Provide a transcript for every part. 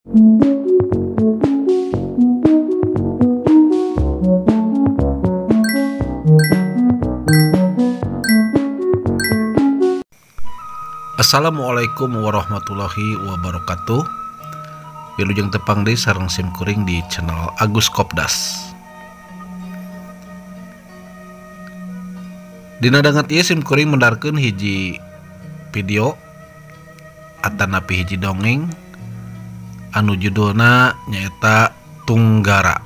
Assalamualaikum warahmatullahi wabarakatuh. Wilujeng tepang deui sareng sim kuring di channel Agus Kopdas. Dina danget ieu sim kuring mendarkeun hiji video atanapi hiji dongeng anu judulna nyaeta Tunggara.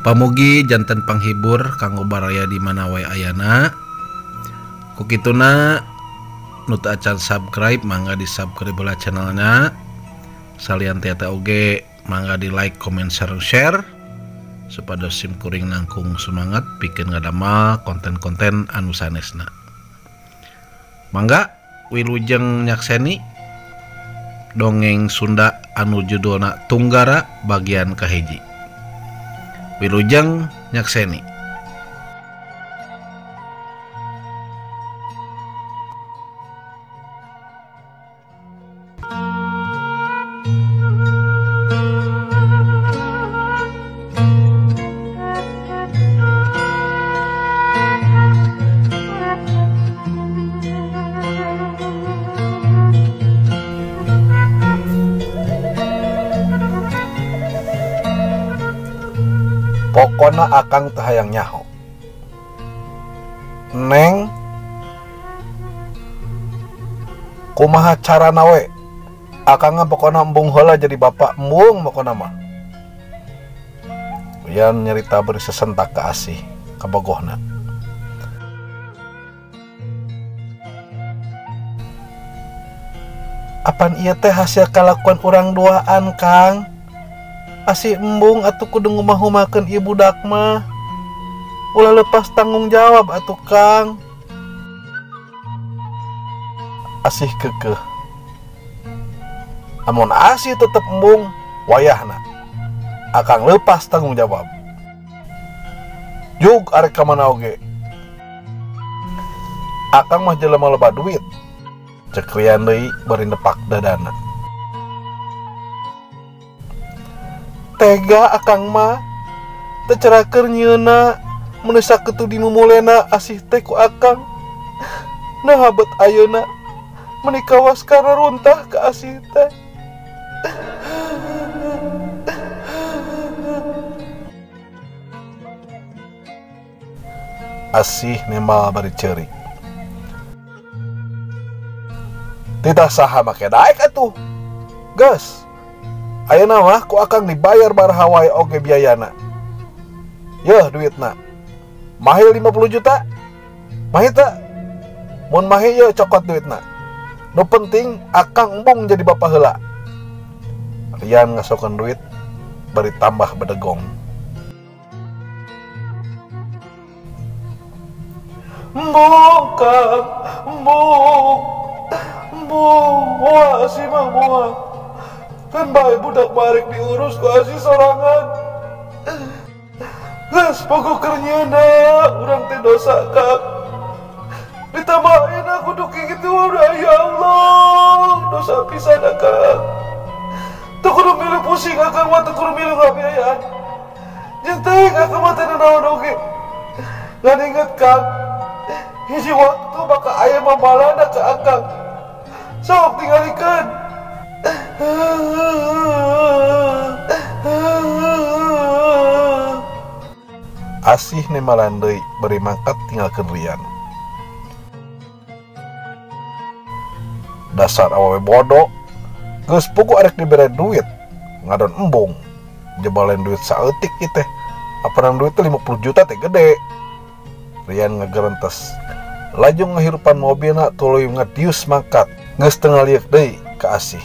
Pamugi janten panghibur kanggo baraya di mana wae ayana. Kukituna nu teu acan subscribe mangga di subscribe heula channelna. Salian teh eta oge mangga di like, comment, sareng share supados sim kuring nangkung semangat pikeun ngadamel konten-konten anu sanesna. Mangga wilujeng nyakseni dongeng Sunda anu judulna Tunggara bagian kahiji. Wilujeng nyakseni. Pokona akang teu hayang nyaho. Neng, kumaha carana we? Akang mah pokona embung heula jadi bapak, embung pokona mah. Rian nyerita beri sesentak ke Asih, kabogohna. Apan ieu teh hasil kalakuan urang duaan, Kang? Asih embung atuh kudu ngumah-humakeun ieu budak mah. Ulah lepas tanggung jawab atuh, Kang. Asih kekeh. Amun Asih tetep embung, wayahna akang lepas tanggung jawab. Jug arek ka mana oge. Akang mah jelema loba duit. Cek Rian deui bari nepak dadana. Tega akang mah teu cerakeun nyieuna mun sakitu dimumulena Asih teh ku akang. Nah bet ayeuna meuni kawas kana runtah ka Asih teh. Asih nembal bari ceurik. Titah saha make daek atuh. Geus. Ayeuna mah ku akang dibayar baraha wae oge biayana. Yeuh duitna. Mahi 50 juta. Mahi teu? Mun mahi yeuh cokot duitna. Nu penting akang embung jadi bapak heula. Rian ngasokeun duit bari tambah bedegong. Embung Kang, embung. Embung, moal Asih mah moal. Kan bae budak barek diurus ku Asih sorangan. Geus pogo keur nyieuna urang teh dosa, Kang. Ditambahin aku kudu kitu udah ya Allah, dosa pisan Kang. Teu kudu milu pusing akang mah, teu kudu milu ngabiayaan. Jeung teuing akang mah teu naon oge. Ngan inget Kang, hiji waktu bakal aya mamalana ka akang. Sok tingalikeun. Asih nemalan deui bari mangkat tinggalkeun Rian. Dasar awewe bodoh, geus puguh arek dibere duit, ngadon embung. Jebalen duit saeutik ieu teh. Apanan duit teh 50 juta teh gede. Rian ngagerentes. Laju ngahirupan mobilna tuluy ngadius mangkat. Geus teu ngalieuk deui ka Asih.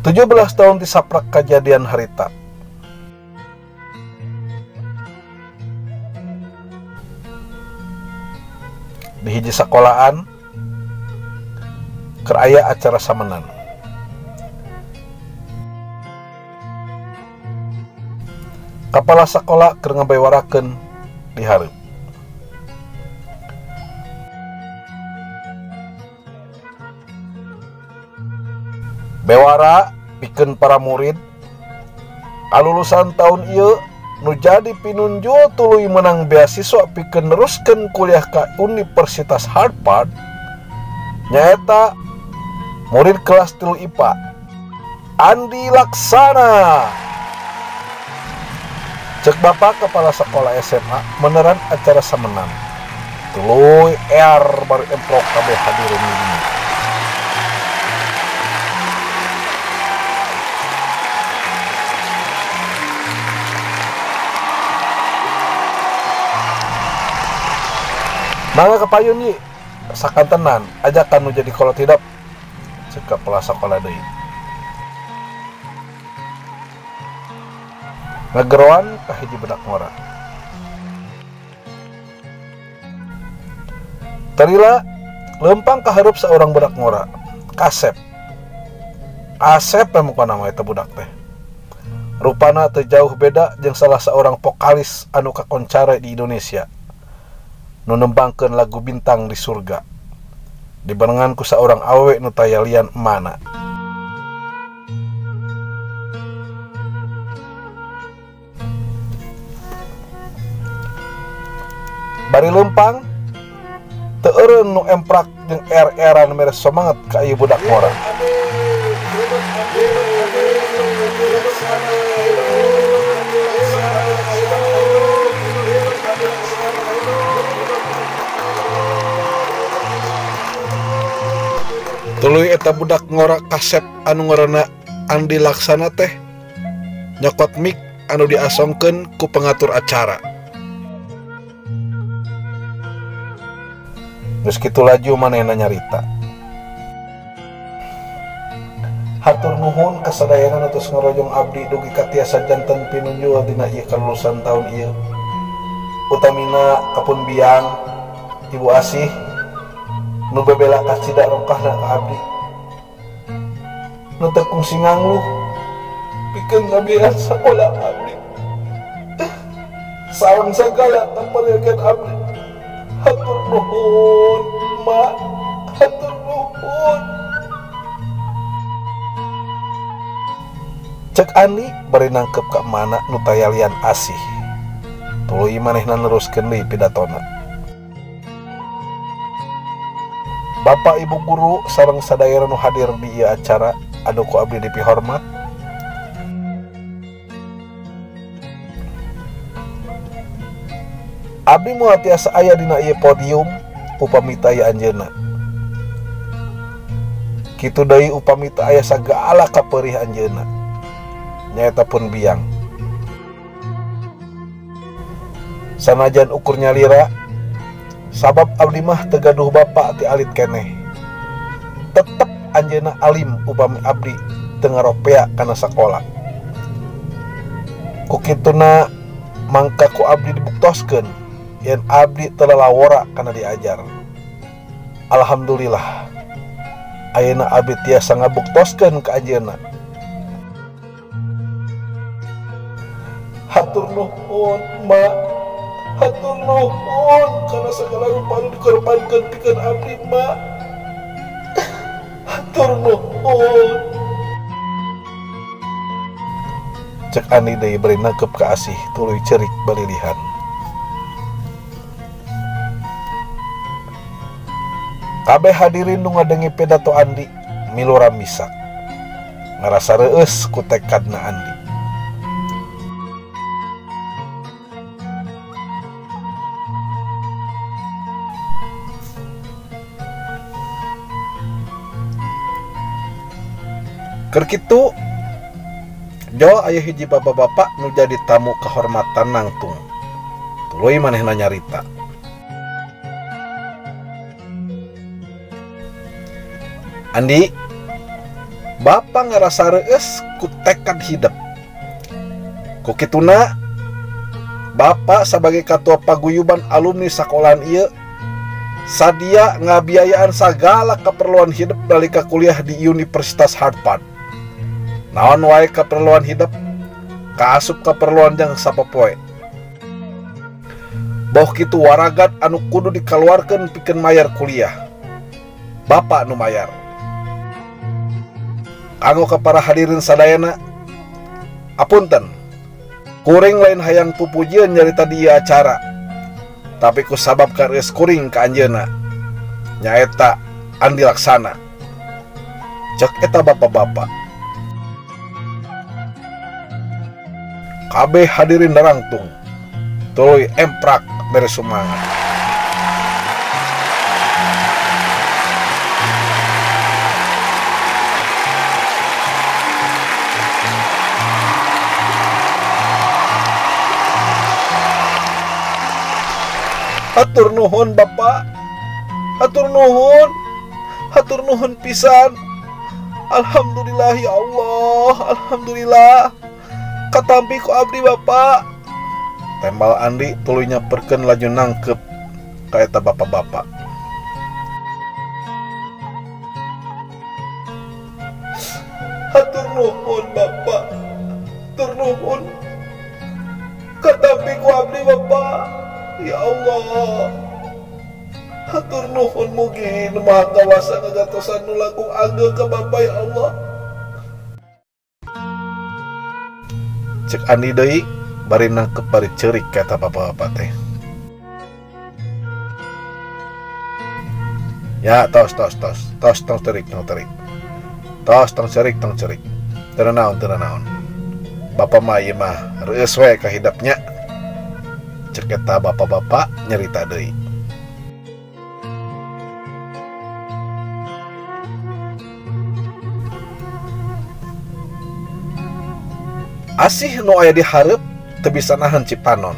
17 tahun tisaprak kejadian harita. Di hiji sekolahan keur aya acara samenan. Kepala sekolah keur ngabewarakeun di hareup. Bewara pikeun para murid kalulusan tahun ieu nu jadi pinunjul tuluy menang beasiswa pikeun neruskeun kuliah ka Universitas Harvard nyaeta murid kelas 3 IPA Andi Laksana. Cek bapak kepala sekolah SMA meneran acara samenan tuluy er baru emprok kabeh hadirin ini. Mangga kepayun yi, sakantenan ajakan nu jadi kolot hidep. Cek kepala sekolah deui. Ngageroan ka hiji budak ngora. Terila lempang kahareup saurang budak ngora, kasep. Asep pemukana mah eta budak teh. Rupana teu jauh beda jeung salah saurang vokalis anu kakoncara di Indonesia. Nu nembangkeun lagu Bintang di Surga. Dibarengan ku saurang awewe nu tayalian emana. Bari lempang teu eureun nu emprak jeung er-eran mere semangat ka ieu budak ngora. Tuluy eta budak ngora kasep anu ngaranna Andi Laksana teh nyokot mic anu diasongkeun ku pengatur acara. Geus kitu laju manehna nyarita. Hatur nuhun kasadayana nu tos ngarojong abdi dugi ka tiasa janten pinunjul dina ieu kalulusan taun ieu. Utamina kapun biang Ibu Asih nu bebela kacida rongkahna ka abdi. Nu teu kungsi ngangluh pikeun ngabiayaan sakola abdi. Sareng sagala kaparieun abdi. Hatur nuhun, Mak. Hatur nuhun. Cek Andi bari nangkep ka mana nu tayalian asih. Tuluy manehna neruskeun deui pidatona. Bapak Ibu guru sareng sadayana nu hadir di ieu acara anu ku abdi dipihormat. Abdi moal tiasa aya dina ieu podium upami teu aya anjeunna. Kitu deui upami teu aya sagala kapeurih anjeunna. Nyaeta pun biang. Sanajan ukur nyalira sabab abdi mah teu gaduh bapa ti alit keneh. Tetep anjeunna alim upami abdi teu ngaropea kana sakola. Ku kituna mangka ku abdi dibuktoskeun yen abdi teu lalawora kana diajar. Alhamdulillah ayeuna abdi tiasa ngabuktoskeun ka anjeunna. Hatur nuhun, Mak. Hatur nuhun kana sagala rupa nu dikorbankeun pikeun abdi, Mak. Hatur nuhun. Cek Andi deui bari nangkep ka asih tuluy ceurik balilihan. Kabeh hadirin nu ngadengi pidato Andi milu ramisak. Ngarasa reueus ku tekadna Andi. Keur kitu jol aya hiji bapak-bapak nu jadi tamu kehormatan nangtung. Tuluy manehna nyarita. Andi, bapak ngarasa reueus ku tekad hidep. Ku kituna bapak sebagai ketua paguyuban alumni sekolahan ieu sadia ngabiayaan sagala keperluan hidup nalika kuliah di Universitas Harvard. Naon wae keperluan hidup, Kaasup kaperluan jang sapopoe. Boh kitu waragat anu kudu dikaluarkeun pikeun mayar kuliah. Bapak nu mayar. Kanggo ka para hadirin sadayana, apunten. Kuring lain hayang pupujieun nyarita di ieu acara. Tapi ku sabab kareus kuring ka anjeunna. Nyaeta Andi Laksana. Cek eta bapak-bapak. Kabeh hadirin darangtung. Tuluy emprak bere sumangat. Hatur nuhun Bapak. Hatur nuhun. Hatur nuhun pisan. Alhamdulillah ya Allah, alhamdulillah. Katampi ku abdi Bapak. Tembal Andi tuluy nyamperkeun laju nangkep ka eta bapak-bapak. Hatur nuhun Bapak. Hatur nuhun. Katampi ku abdi Bapak. Ya Allah. Hatur nuhun mugi nu Maha Kawasa ngagatosan nu langkung ageng ka Bapak ya Allah. Cek Andi deui bari nangkep bari ceurik ka eta bapak-bapak teh. Ya tos tos tos tos tong cerik tong cerik. Tos tong cerik tong cerik. Teu naon teu naon. Bapak mah ieu mah reueus we kahidapnya. Cek eta bapak-bapak nyerita deui. Asih nu aya di hareup teu bisa nahan cipanon.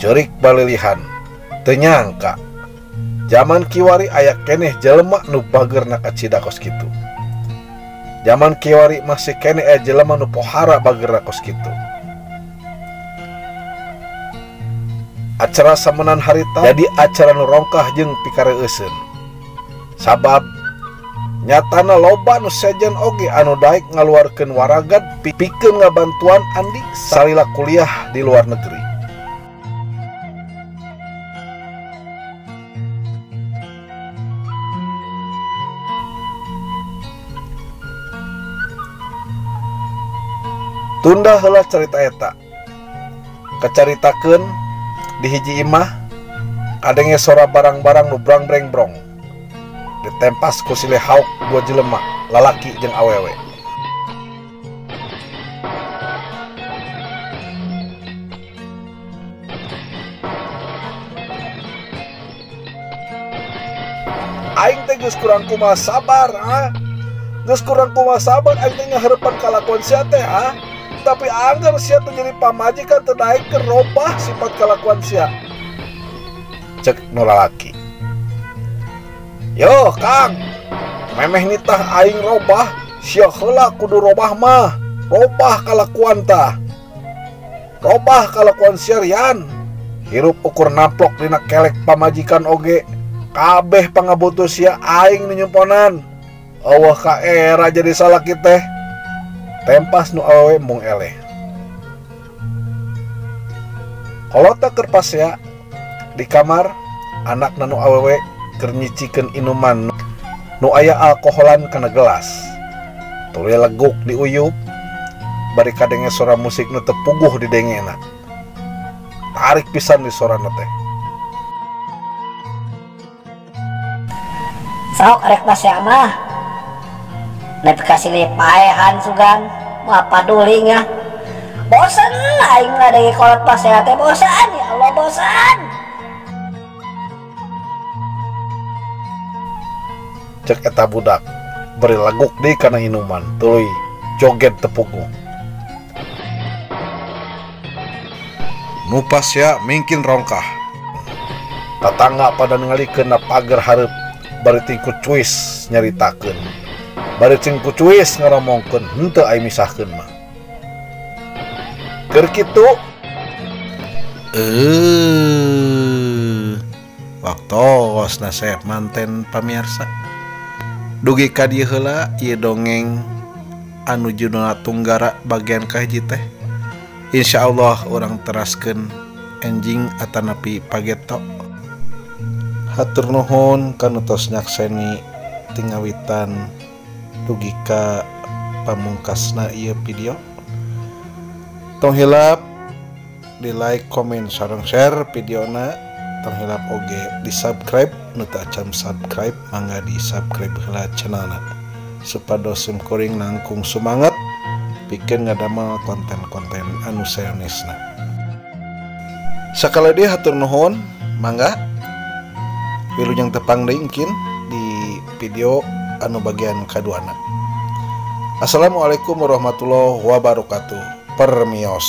Ceurik balilihan, teu nyangka. Jaman kiwari aya keneh jelema nu bageurna kacida kos kitu. Jaman kiwari masih keneh aya jelema nu pohara bageurna kos kitu. Acara samenan harita jadi acara nu rongkah jeung pikareueuseun. Sabab nyatana loba nu sejen oge anu daek ngaluarkeun waragad pikeun ngabantuan Andi salila kuliah di luar negeri. Tunda heula carita eta. Kacaritakeun di hiji imah kadenge sora barang-barang nu brang-breng-brong. Ditempas ku silih hauk dua jelema, lalaki jeung awewe. Aing teh geus kurang kumaha sabar, ah. Geus kurang kumaha sabar aing teh ngahareupan kalakuan sia teh, ah. Tapi anggar sia teh jadi pamajikan teu daekeun robah sifat kalakuan sia. Cek nu lalaki. Yo Kang, memeh nitah aing robah, sia heula kudu robah mah, robah kalakuan tah. Robah kalakuan sia Rian. Hirup ukur naplok dina kelek pamajikan oge, kabeh pangabutuh sia aing nu nyumponan. Eueuh ka era jadi salaki teh. Tempas nu awewe mung eleh. Kolota keur pasea di kamar, anakna nu awewe keur nyicikeun inuman nu aya alkoholan kana gelas. Tuluy leguk diuyup bari kadenge sora musik nu teu puguh didengena. Tarik pisan di sorana teh. Sok rek pasea mah. Nepi ka silih paehan sugan, moal paduli nya. Bosen aing ngadenge kolot pasea teh bosen, ya Allah bosen. Cek eta budak beri leguk deui kana inuman, tuluy joget teu puguh. Nu pasea mingkin rongkah. Tatangga pada ningalikeun na pager hareup bari tingku cuis nyaritakeun. Bari tingku cuis ngaromongkeun henteu ai misahkeun mah. Keur kitu waktosna sep manten pamirsa. Dugi ka dieu heula ieu dongeng anu judulna Tunggara bagian kahiji teh. Insya Allah urang teraskeun enjing atanapi pageto. Hatur nuhun kanu tos nyakseni ti ngawitan dugi ka pamungkasna ieu video. Tong hilap di like, komen, sareng share videona. Tong hilap oge di subscribe, nu teu acan subscribe mangga di subscribe heula channelna supados sim kuring nangkung sumanget pikeun ngadamel konten-konten anu sanesna. Sakali deui hatur nuhun, mangga wilujeng tepang deui engkin di video anu bagian kaduana. Assalamualaikum warahmatullahi wabarakatuh. Permios.